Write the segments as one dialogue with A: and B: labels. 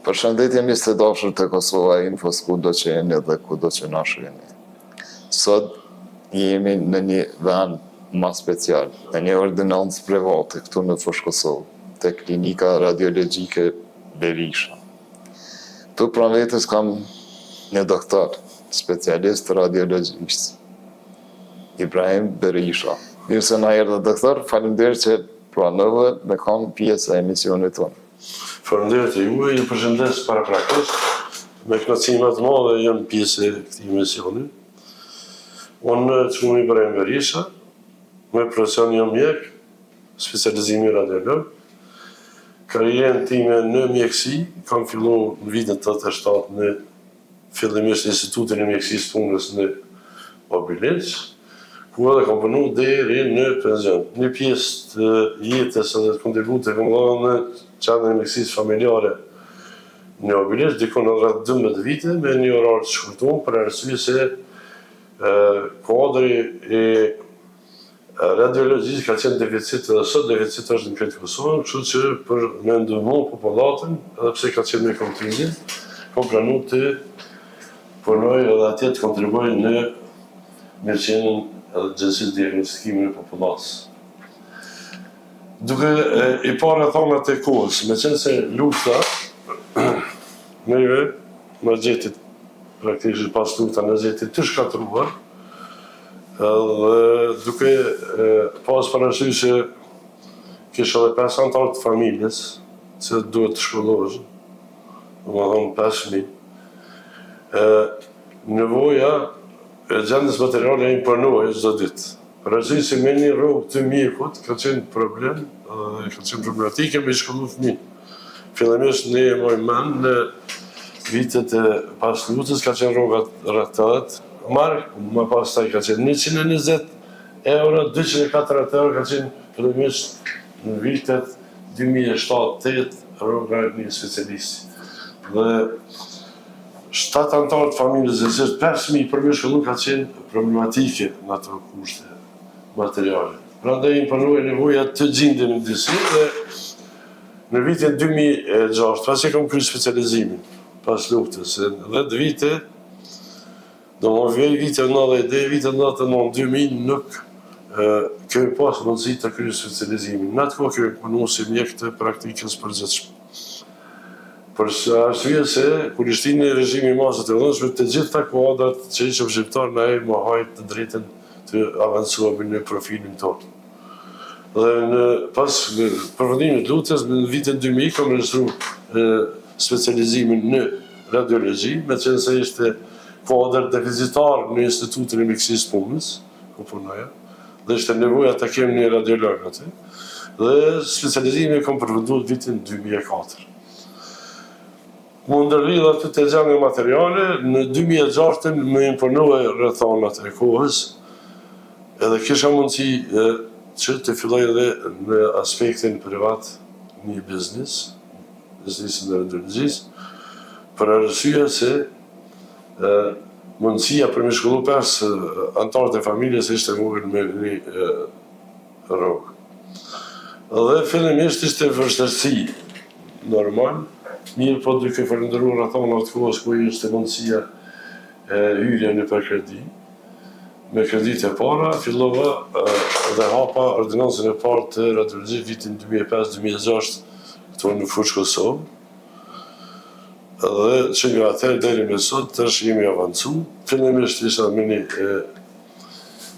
A: Përshëndetje miq të dashur të Kosova Infos kudo që jeni dhe kudo që na shihni. Sot jemi në një vend ma special, në një ordinancë private këtu në Fushë Kosovë, te klinika radiologjike Berisha. Këtu pranë vetes kam një doktor, specialist të radiologjisë, Ibrahim Berisha. Mirë se na erdhe doktor, faleminderit që pranove me kanë pjesë e emisionit tonë.
B: Faleminderit e juve, ju përshëndes paraprakisht. Me kënaqësi më të madhe jam pjesë e këtij emisioni. Unë quhem Ibrahim Berisha, me profesion jam mjek, specializimi radiolog. Karrierën time në mjekësi kam fillu në vitin 87 në fillimisht në Institutin e Mjekësisë Punës në Obiliq, ku edhe kam punu deri në pension. Një pjesë të jetës edhe të kontributit kam dhënë në Qendrën e Mjekësisë Familjare në Obiliq, dikun rreth 12 vite, me një orar të shkurtum, për arsye se kuadri i Radiologjisë ka qenë deficit edhe sot deficit është në krejt Kosovën, kështu që për me ndihmu popullatën, edhe pse ka qenë me kontizim, kom pranu të punoj edhe atje të kontribuoj në mirëqenien edhe gjegjësisht diagnostikimin e popullatës. Duke i parë rrethanat e kohës, meqenëse lufta neve na gjeti praktikisht pas lufta na gjeti të shkatërruar, Edhe duke pas parasysh që kisha edhe pesë anëtarë të familjes që duhet të shkolloheshin, domethënë pesë fëmijë. Ë nevoja e gjendjes materiale imponohej çdo ditë. Për arsye se me një rrogë të mjekut ka qenë problem dhe ka qenë problematike me i shkollu fëmijët. Fillimisht ne e maj mend në vitet e pas luftës ka qenë rroga rreth 80 mark, më pastaj ka qenë 120 euro, 240 euro ka qenë fillimisht në vitet 2007-2008 rroga e një specialisti. Dhe shtatë anëtarë të familjes, gjegjësisht pesë fëmijë për me shkollu ka qenë problematike në ato kushte materiale. Prandaj imponohej nevoja të gjindemi disi dhe në vitin 2006, pasi kam kryer specializimin pas luftës, se 10 vite, domethënë vej vitet 90 deri vitet 99 2000 nuk kemi pas mundësi të kryej specializimin. Në atë kohë kemi punu si mjek të praktikës përgjithshme. Për arsye se kur ishte në regjimi i masave të dhunshme, të gjitha kuadrat që ishim shqiptarë na e mohoi të drejtën të avancohemi në profilin tonë. Dhe në pas përfundimit të luftës në vitin 2000 kam regjistru specializimin në radiologji, meqenëse ishte kuadër deficitar në Institutin e Mjekësisë Punës, ku punoja, dhe ishte nevoja të kem një radiolog aty. Dhe specializimin e kam përfundu në vitin 2004. Mu ndërlidh aty te gjendja materiale, në 2006 më imponue rrethanat e kohës, edhe kisha mundësi që të filloj edhe në aspektin privat një biznis, biznisin e radiologjisë, për arsye se mundësia për me shkollu pesë anëtarët e familjes ishte vogël me një rrogë. Dhe fillimisht ishte vështirësi normal, mirëpo duke falënderuar rrethanat e kohës ku ishte mundësia e hyrja nëpër kredi. Me kreditë e para fillova dhe hapa ordinancën e parë të radiologjisë vitin 2005-2006 këtu në Fushë Kosovë. Dhe që nga atëherë deri me sot tash jemi avancu. Fillimisht isha me një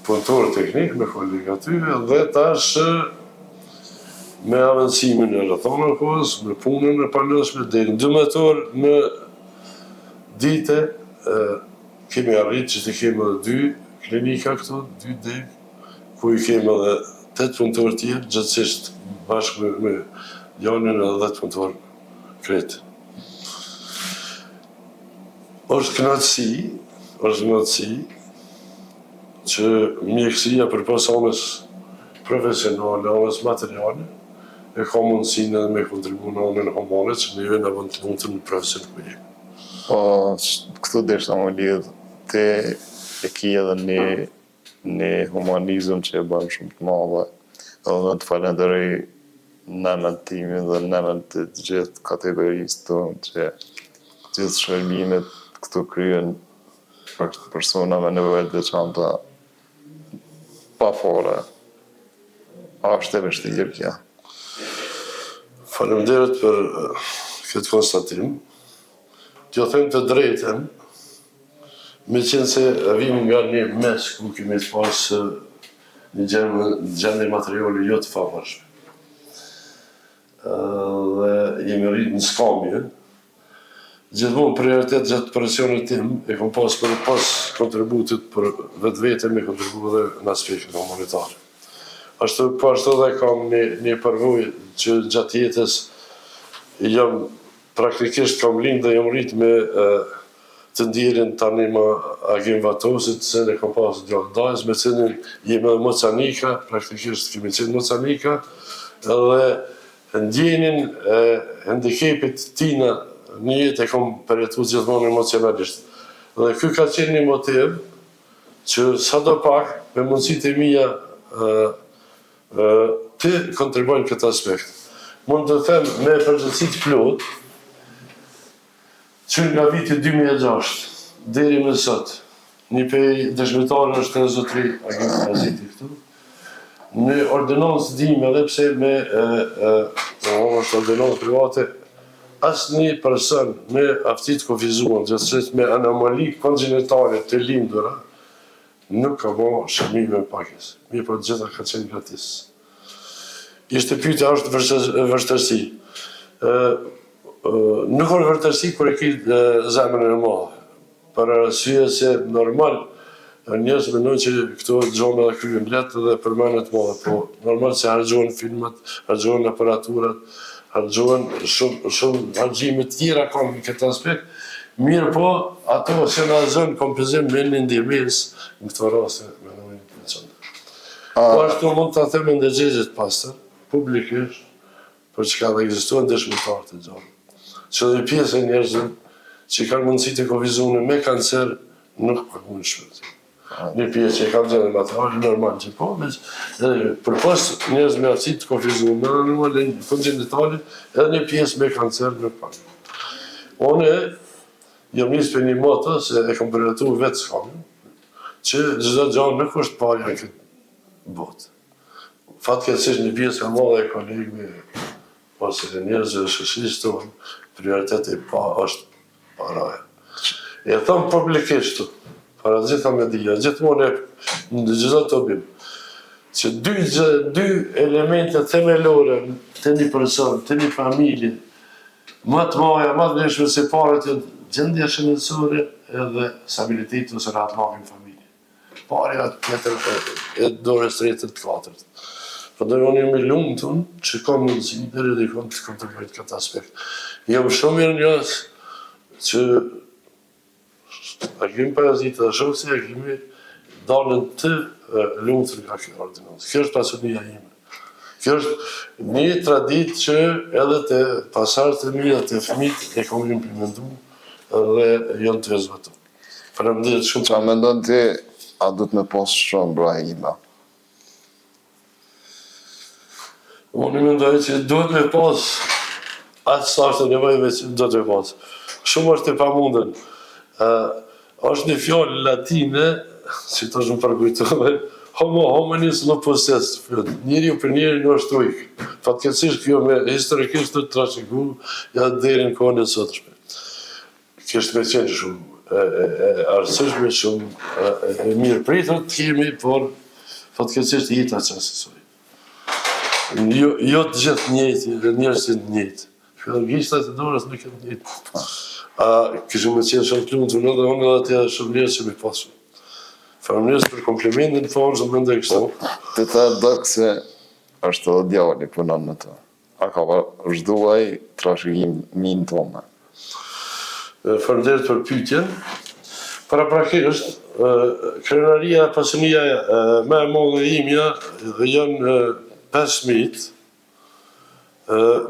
B: punëtor teknik me kolegë aty dhe tash me avancimin e rrethanave kohës, me punën e palodhshme deri në 12 orë në ditë kemi arrit që të kemi edhe dy klinika këtu, dy degë, ku i kemi edhe 8 punëtorë tjerë, gjithsesi bashkë me, me djalin edhe 10 punëtorë krejt. Është kënaqësi, është kënaqësi që mjekësia përpos anës profesionale, anës materiale, e ka mundësinë edhe me kontribu në anën humane që neve na bën të lumtur në profesion ku jemi.
A: Po, këtu deshta me lidh, ti e ki edhe një, një humanizëm që e bën shumë të madhe, edhe të falenderoj. në emën timin dhe në emën të gjithë kategorisë tonë që gjithë shërbimet këtu kryen për persona me nevoja të veçanta pa pare. A është e vështirë kjo?
B: Faleminderit për këtë konstatim. T'ju them të drejtën, meqenëse vim nga një mes ku kemi pas një gjendje materiale jo të favorshme. Dhe jemi rritë në skamje. Gjithmonë prioritet gjatë profesionit tim e kom pas përpos kontributit për vetvete me kontribu edhe në aspektin humanitar. Ashtu po ashtu edhe kam një një përvojë që gjatë jetës jam praktikisht kam lind dhe jam rrit me të ndjerin tani më Agim Vatosit, se e kam pas djalë dajës, me cilin jemi edhe mocanika, praktikisht kemi qenë mocanika, edhe Ndjenjën e hendikepit tina në jetë e kom përjetu gjithmonë emocionalisht. Dhe ky ka qenë një motiv që sado pak me mundësitë e mia të kontribuoj në këtë aspekt. Mund të them me përgjegjësi të plotë Që nga viti 2006 deri më sot, një prej dëshmitarëve është edhe zotri Agim Pajaziti këtu. Në ordinancë time edhe pse me domethënë është ordinancë private, asnjë person me aftësi të kufizuar, gjegjësisht me anomali kongjenitale të lindura, nuk ka bo shërbime me pagesë. Mirëpo të gjitha ka qenë gratis. Ishte pyetja është vështirësi. Nuk është vështirësi kur e ki zemrën e madhe. Për arsye se normal njerëz mendojnë që këto gjona edhe kryhen lehtë dhe për mend të madhe, po normal se harxhohen filmat, harxhohen aparaturat, harxhohen shumë shumë harxhime të tjera ka në këtë aspekt, mirëpo ato që na zënë kompenzim me një ndihmesë në këto raste mendoj të veçantë. Po ashtu mund ta them me ndërgjegje të pastër, publikisht, për çka dhe ekzistojnë dëshmitarë të gjallë, që dhe pjesë e njerëzve që kanë mundësi të kufizuar me kancer nuk paguajnë shërbim. Një pjesë që e kanë gjendje materiale, normal që po, veç edhe përpos njerëz me aftësi të kufizuar, me anomali kongjenitale, edhe një pjesë me kancer nuk paguajnë. Unë jam nisë për një moto se e kam përjetu vetë skamjen, që çdo gjë nuk është parja në këtë botë. Fatkeqësisht një pjesë e madhe e kolegëve ose e njerëzve të shoqërisë tonë, prioriteti pa është paraja. E them publikisht para të gjitha media, gjithmonë në çdo tubim, që dy gjë, dy elemente themelore të një person, të një familje, më të mëdha, më të vlefshme se paret janë gjendja shëndetësore edhe stabiliteti ose rahatllëki në familje. Parja tjetër e dorës tretë të katërt. Prandaj unë jam i lumtur që kam mundësi deri diku të kontribuoj në këtë aspekt. Jam shumë mirënjohës që Agim Pajaziti dhe shoqë si Agimi dalin të lumtur nga kjo ordinancë. Kjo është pasunia ime. Kjo është një traditë që edhe te pasardhësit e mi dhe te fëmijët e kam implementu dhe janë tu e zbatu. Faleminderit
A: shumë. Qa mendon ti, a duhet me pas shumë Brahima?
B: Unë mendoj që duhet me pas aq sa është e nevojshme që duhet me pas. Shumë është e pamundën. Ë është një fjalë latine, që tash më përkujtove, homo hominis lupus est, njeriu për njerin është ujk. Fatkeqësisht kjo me historikisht të trashëgu ja deri në kohën e sotshme. Kishte me qenë shumë e arsyeshme, shumë e mirëpritur të kemi, por fatkeqësisht jeta që asisoj. Jo, jo të gjithë njëjtë, dhe njerëzit të njëjtë. Edhe gishtat e dorës nuk janë të njëjtë. A kishim me qenë shumë të lumtur edhe unë edhe ti edhe shumë njerëz që mi pasur. Faleminderit për komplimentin, po unë mendoj kështu.
A: Po, të të dok se është edhe djali punon me të. A ka vazhdu ai trashëgiminë tonë?
B: Faleminderit për pyetjen. Paraprakisht, krenaria dhe pasunia më e madhe imja janë pesë fëmijët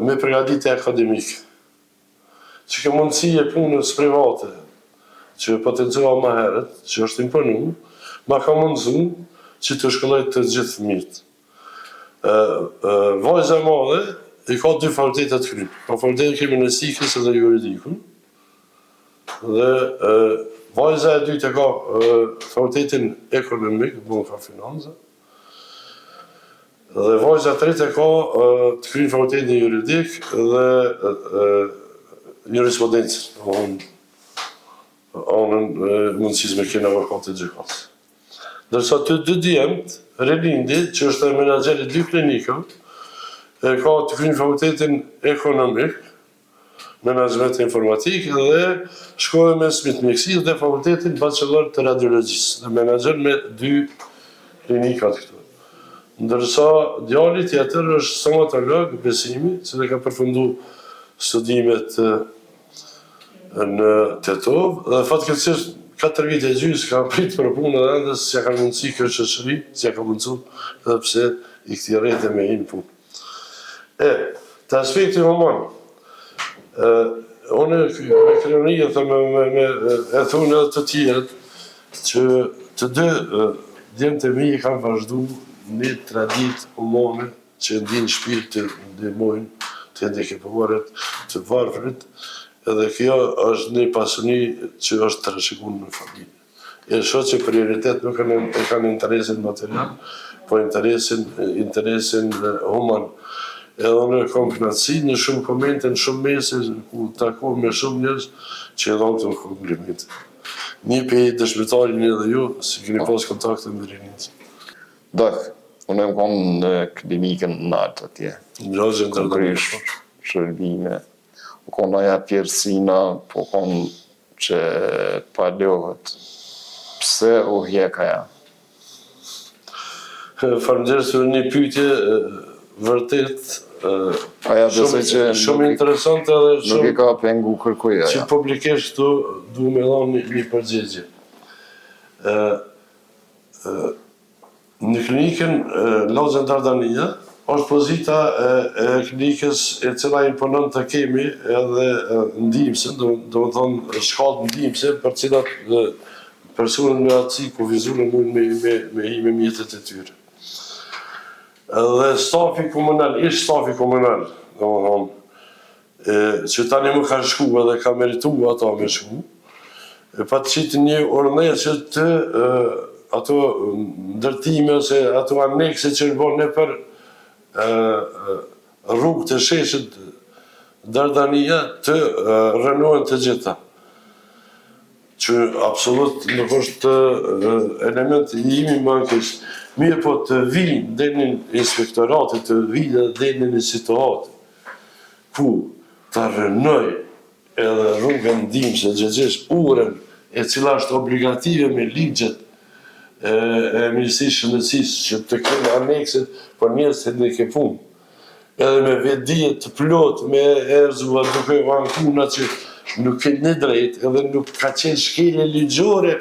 B: me përgatitje akademike. Që kjo mundësi e punës private, që e potencova më herët, që është imponu, ma ka mundësu që të shkolloj të gjithë fëmijët. Vajza e madhe i ka dy fakultete të kryme. Ka fakultetin e kriminalistikës edhe juridikun. Dhe vajza e dytë e ka fakultetin ekonomik, bon ka financa. Dhe vajza e tretë e ka të kryer fakultetin juridik dhe jurisprudencën, domethënë anën e mundësisë me qenë avokat e gjykatës. Ndërsa të dy djemtë, Relindi, që është edhe menaxher i dy klinikave, e ka të kryer fakultetin ekonomik, menaxhment e informatikë dhe shkollën e mesme të mjekësisë dhe fakultetin bachelor të radiologjisë dhe menaxher me dy klinikat këtu. Ndërsa djali tjetër është stomatolog, Besimi, që ka përfundu studimet në Tetovë dhe fatkeqësisht 4 vite e gjysë ka prit për punë dhe ende s'ia kanë mundësi kjo shoqëri, s'ia ka mundësu edhe pse i këtij rrete me hi në punë. E, te aspekti human, e, unë me krenari e them me, me, me, e thonë edhe të tjerët, që të dy djemtë e mi e kanë vazhdu një traditë humane që e ndijnë n'shpirt të ndihmojnë të hendikepuarit, të varfrit, edhe kjo është një pasuni që është trashëguar në familje. E shoh që prioritet nuk e kanë interesin material, po interesin, interesin human. Edhe unë kam kënaqësi në shumë komente, në shumë mese, ku takohem me shumë njerëz që e dhanë këto komplimente. Një prej dëshmitarëve jeni edhe ju, si keni pas kontakte me Relindin.
A: Dok, unë jam konë në klinikën nalt atje.
B: Në lagjen
A: Kom kry shërbime. U konë aja pjersina, po konë që palohet. Pse u hjek aja?
B: Faleminderit për një pyetje vërtet
A: Aja besoj që
B: shumë interesante edhe
A: shumë nuk i ka pengu kërkuj aja.
B: Që publikisht këtu du me dhanë një përgjigje. Ë Në klinikën Lagjen Dardania është pozita e klinikës e cila imponon të kemi edhe ndihmëse, domethënë shkallë ndihmëse për të cilat personat me aftësi kufizuar mund me me me hi me mjetet e tyre. Edhe stafi komunal, ish stafi komunal, domethënë e, që tani më ka shku edhe ka meritu ato me shku, e pat qitë një urdhër që të e, ato ndërtime ose ato anekse që në bo nëpër e, rrugë të sheshit Dardania të rrënohen të gjitha që absolut nuk është element i imi më keq. Mirë po të vinë deri në inspektorati, të vinë deri në një situatë ku ta rrënoj edhe rrugën ndihmëse, gjegjësisht urën e cila është obligative me ligjet e, e Ministrisë së Shëndetësisë që të kenë anekset për njerëz të hendikepum. Edhe me vetëdije të plotë me e rrëzua duke u anku na që nuk keni drejt edhe nuk ka qenë shkelje ligjore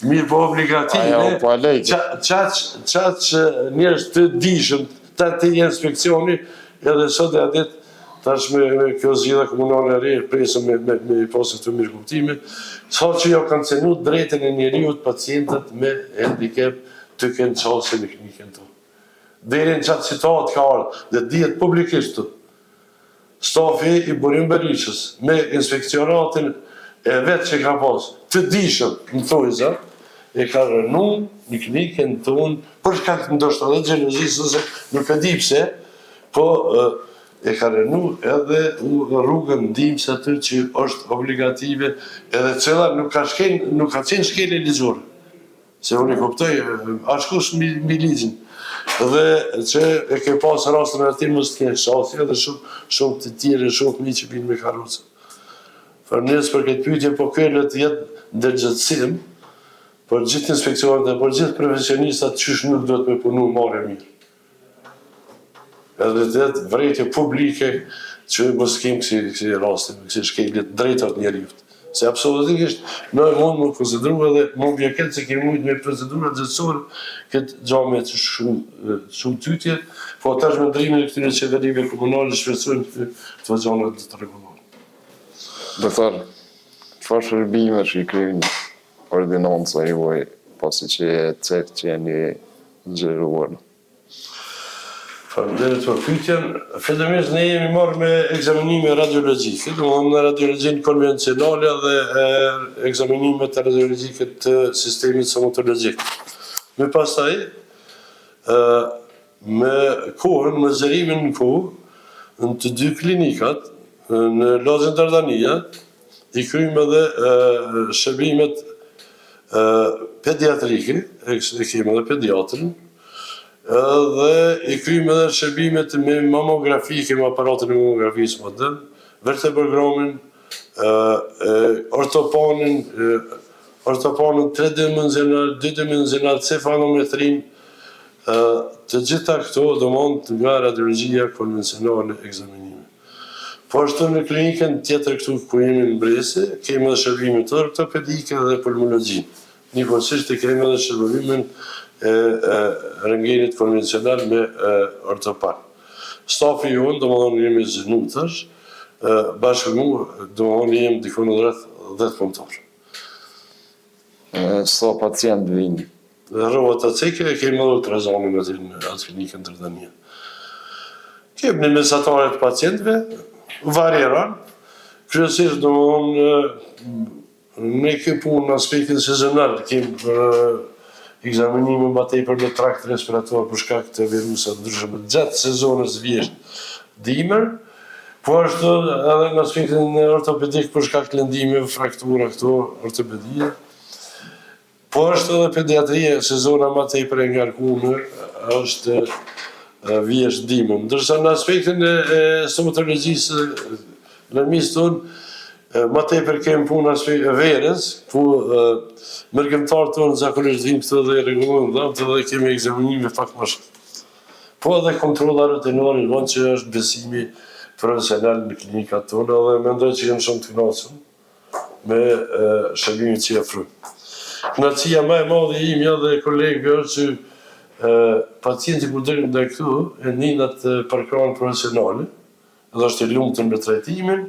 B: Mirë po obligative,
A: po
B: qaq, qaq njerëz të dijshëm, të atij inspekcioni, edhe sot e atë ditë, tash me, me kjo zgjidhja komunale e re, presëm me, me, me i pasë të mirëkuptime, sa që jo kanë cenu drejtën e njeriut pacientët me handicap të kenë qasje në klinikën tonë. Deri në qatë situatë ka ardhë, dhe dihet publikisht të. Stafi i Burim Berishës me inspektoratin e vet që ka pas, të dijshëm në thonjëza, e ka rrënu në klinikën tonë për shkak ndoshta edhe xhelozisë ose nuk e di pse, po e ka rrënu edhe rrugën ndihmëse aty që është obligative edhe cila nuk ka shkel, nuk ka qenë shkelje ligjore. Se unë e kuptoj, askush mbi, mbi ligjin. Dhe që e ke pas rastin e atij mos të kesh qasje edhe shumë, shumë të tjerë, shumë fëmijë që vinë me karrocë. Faleminderit për këtë pyetje, po kjo le të jetë ndërgjegjësim për gjithë inspektorët dhe për gjithë profesionistat qysh nuk duhet me punu marrë e mirë. Edhe të jetë vërejtje publike që mos kemi kësi, kësi raste, kësi shkelje të drejtat njeriut. Se absolutisht ne mund me konsideru edhe mu vjen keq se kemi mujtë me procedura gjyqësore këtë gja me të shumë, shumë tutje, po tash me ndrimin e këtyre qeverive komunale shpresojmë që këto gjana do të rregullohen.
A: Doktor, çfarë shërbimesh i kryen ordinanca juaj, pasi që e cek që jeni zgjeruar?
B: Faleminderit për pyetjen. Fillimisht ne jemi marrë me ekzaminime radiologjike, domethënë radiologjinë konvencionale dhe ekzaminimet radiologjike të sistemit stomatologjik. Më pastaj, me kohën, me zgjerimin në kohë, në të dy klinikat, në Lagjen Dardania, i kryjmë edhe shërbimet pediatrike, e kemi edhe pediatrin, Edhe i kryjmë edhe shërbimet me mamografi, kemi aparatin e mamografisë modern, vertebrogramin, ortopanin, ortopanin tredimensional, dydimensional, cefalometrinë, të gjitha këto domethënë nga radiologjia konvencionale ekzaminime. Po ashtu në klinikën tjetër këtu ku jemi në Mbresë, kemi edhe shërbimet ortopedike dhe pulmologjinë. Njëkohësisht e kemi edhe shërbimin e rëntgenit konvencional me ortopan. Stafi jonë, domethënë jemi zgjanu tash, bashkë me mu, domethënë jemi dikun rreth 10 punëtorë.
A: Sa pacient vijnë?
B: Harrova ta cek, e kemi edhe ultrazonin aty në atë klinikën Dardania. Kemi një mesatare të pacientëve, varieron, kryesisht domethënë Ne kjo punë në aspektin sezonal kemi ekzaminime ma tepër në trakt respirator për shkak të viruseve të ndryshme gjatë sezonës vjeshtë dimër, po ashtu edhe në aspektin ortopedik për shkak të lëndimeve, fraktura këto ortopedie. Po ashtu edhe pediatria, sezona ma tepër e ngarkume është vjeshtë dimër. Ndërsa në aspektin e stomatologjisë në lëmisë tonë, ma tepër kemi punë në aspektin e verës, ku mërgimtarët tonë zakonisht vijnë këtu dhe i rregullojnë dhëmbët dhe kemi ekzaminime pak më shumë. Po edhe kontrolla rutinore vonë që është besimi profesional në klinikat tona dhe mendoj që jemi shumë të kënaqur. me shërbimin që ofrojmë. Kënaqësia më e madhe imja dhe e kolegëve është që pacienti kur del nga këtu e nin atë përkrahjen profesionale dhe është i lumtur me trajtimin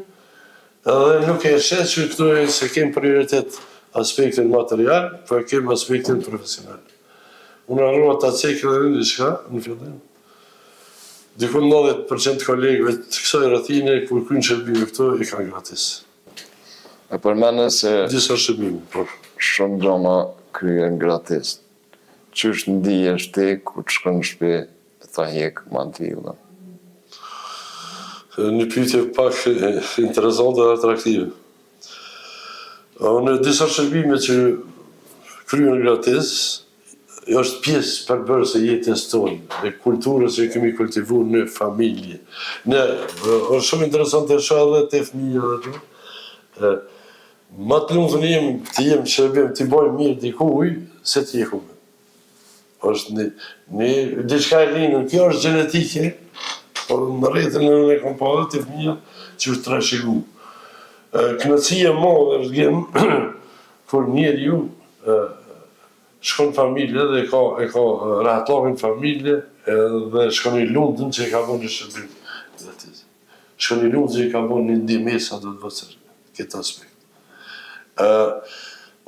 B: edhe nuk e sheh që këtu e se kem prioritet aspektin material, po e kem aspektin profesional. Unë harrova ta cek edhe një diçka në fillim. Diku 90% të kolegëve të kësaj rrethine kur kryjnë shërbime këtu i kanë gratis.
A: E përmende se
B: Disa shërbime,
A: po. Shumë gjona kryhen gratis. Qysh ndihesh ti kur të shkon në shpi e ta hjek mantillën?
B: Një pyetje pak interesante dhe atraktive. Unë disa shërbime që kryhen gratis, është pjesë përbërëse e jetës tonë, e kulturës që kemi kultivu në familje. Në, është shumë interesante e shoh edhe te fëmija dhe të, ma të lumtun jem të jem shërbim, t'i boj mirë dikuj, se të jeku me. është një, një diçka e lindun, kjo është gjenetike, por në rretën e në kom pa edhe te fëmija që është trashigu. Kënaqësia e madhe është gjem, kur njeriu shkon në familje dhe e ka e ka rahatllëkun në familje dhe shkon i lumtun që e ka bërë një shërbim vetes. Shkon i lumtun që i ka bërë një ndihmesë do të thotë në këtë aspekt. Ë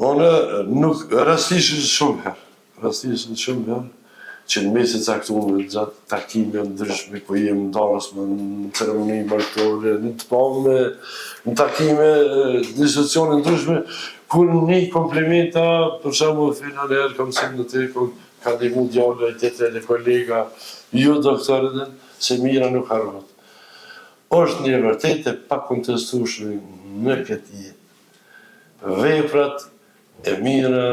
B: unë nuk rastisht shumë herë Rastisën shumë herë që në mese caktume gjatë takimeve ndryshme ku jem në dasmë, në ceremoni martore, në të pame, në takime në institucione ndryshme, kur një komplimenta, për shembull, filan herë kam qenë në te, kom, ka ndihmu djali, ai tjetri, edhe kolega, ju doktor, edhe, se mira nuk harrohet. Është një e vërtetë e pakontestueshme në këtë jetë. Veprat e mira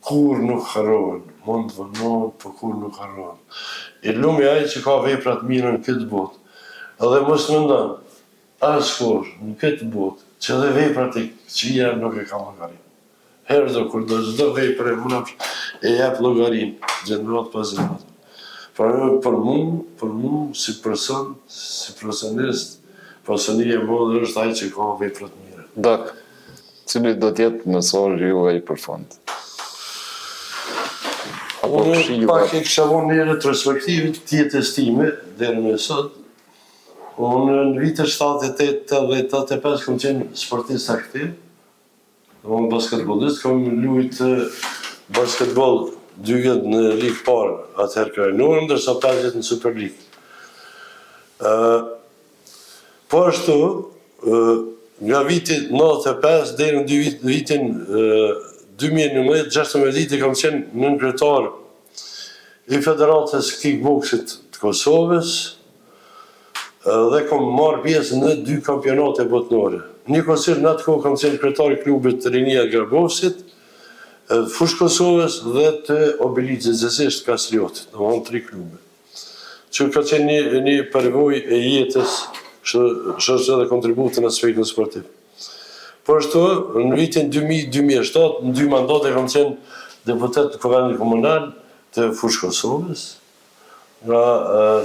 B: Kurrë nuk harrohen, mund të vonohen, po kurrë nuk harrohen. I lumi ai që ka vepra të mira në këtë botë. Dhe mos mendon askush në këtë botë që edhe veprat e këqija nuk e kanë llogarinë. Herdo kurdo çdo vepër e mbrapshtë e jep llogarinë, gjeneratë pas gjenerate. Pra për mu, për mu si person, si profesionist, pasunia e madhe është ai që ka vepra të
A: mira. Dok, Cili do të jetë mesazhi juaj për
B: fund? Apo Unë këshilla? pak e kisha vonë një retrospektivë të jetës time deri më sot. Unë në vitet 78, 80, 85 kam qenë sportist aktiv. Unë basketbollist, kam lujt basketboll dy vjet në ligë parë, atëherë krajinore, ndërsa 5 vjet në Superligë. Po ashtu, nga viti 95 deri në vitin 2011, 16 vite kam qenë nënkryetar i Federatës Kickboxit të Kosovës dhe kam marrë pjesë në dy kampionate botnore. Njëkohësisht në atë kohë kam qenë kryetar i klubit Rinia e Grabovcit, Fushë Kosovës dhe të Obiliqit, gjegjësisht Kastriotit, domethënë tri klube. Që ka qenë një, një përvojë e jetës, që është edhe kontributi në aspektin sportiv. Po ashtu, në vitin 2000-2007, në dy mandate kam qenë deputet në Kuvendin Komunal të Fushë Kosovës, nga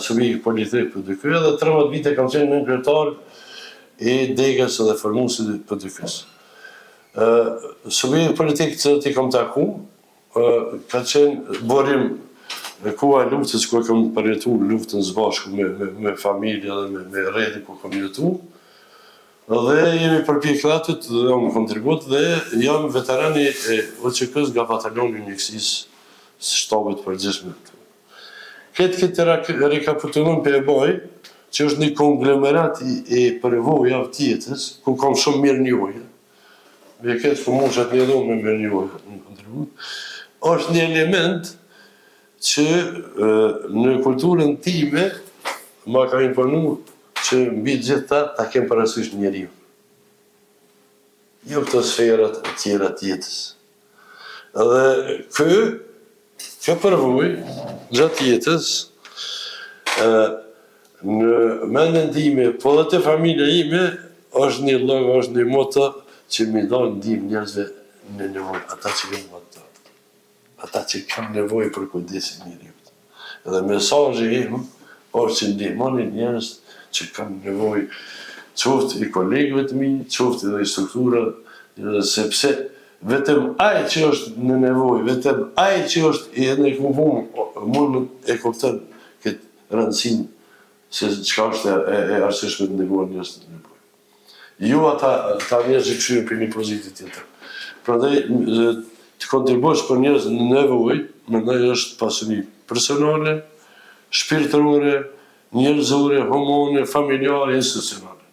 B: subjekti politik PDK dhe 13 vite kam qenë nënkryetar i degës dhe formuesit i PDK-së. Subjekti politik të cilët i kam taku, ka qenë burim në koha e luftës ku e kam përjetu luftën së bashku me, me, me familje dhe me, me rrethin ku kam jetu. Dhe jemi përpjekë aty të dhëmë kontribut dhe jam veteran i UÇK-së nga batalioni i mjekësisë së shtabit të përgjithshëm. Këtë këtë rekapitullim po e boj, që është një konglomerat i, i përvojave të jetës, ku kam shumë mirënjohje, Me këtë ku mushet një dhomë me mirënjohje në kontribut, është një element që në kulturën time ma ka imponu që mbi gjitha ta kem parasysh njeriun. Jo këto sferat e tjera të jetës. Dhe kë, kjo përvojë gjatë jetës, në mendjen time, po edhe te familja ime, është një logo, është një moto që me dalë ndihmë njerëzve në nevojë, ata që janë më të ata që kanë nevojë për kujdesin e njeriut. Dhe mesazhi im është që ndihmoni njerëz që kanë nevojë, qoftë i kolegëve të mi, qoftë edhe i strukturave, sepse vetëm ai që është në nevojë, vetëm ai që është i ndihmuar mund e kupton këtë rëndësinë se çka është e, e arsyeshme të ndihmuar njerëz në nevojë. Jo ata ata njerëz që kqyrin për një pozitë tjetër. Prandaj të kontribuosh për njerëz në nevojë, mendoj është pasuri personale, shpirtërore, njerëzore, humane, familjare, institucionale.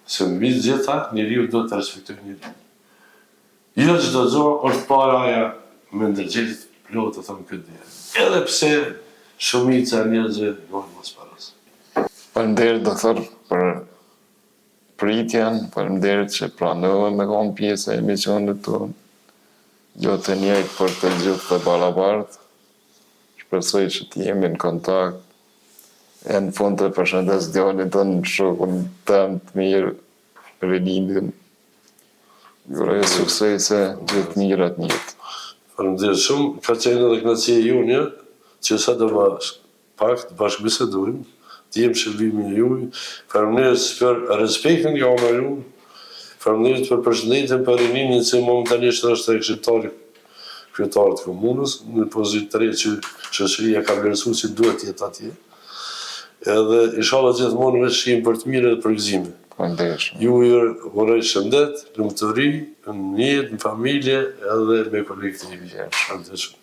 B: Se mbi të gjitha, njeriu duhet të respektojë njeriun. Jo çdo gjë është paraja me ndërgjegje të plotë e them këtë derë. Edhe pse shumica e njerëzve ngojnë mas parasë.
A: Faleminderit doktor për pritjen, faleminderit që pranove me kon pjesë e emisionit tonë. Jo të njëjtë, por të gjithë të barabartë. Shpresoj që të jemi në kontakt. E në fund të përshëndes djalin tënd, shokun tëm të mirë, Relindin. Ju uroj suksese, gjithë të mirat në jetë.
B: Faleminderit shumë, ka qenë edhe kënaqësi e jonja që sado pak të bashkëbisedojmë, të jem shërbimi i juaj. Faleminderit për respektin nga ana juaj. Faleminderit për përshëndetjen për Relindin që momentalisht është këshilltar i kryetarit të komunës, në pozitë të re që shoqëria ka vlerësuar që duhet të jetë atje. Edhe inshallah gjithmonë veç jemi për të mirë dhe për gëzime.
A: Faleminderit shumë.
B: Ju ju uroj shëndet, lumturi, në jetë, në familje edhe me kolegët e mi. Faleminderit shumë.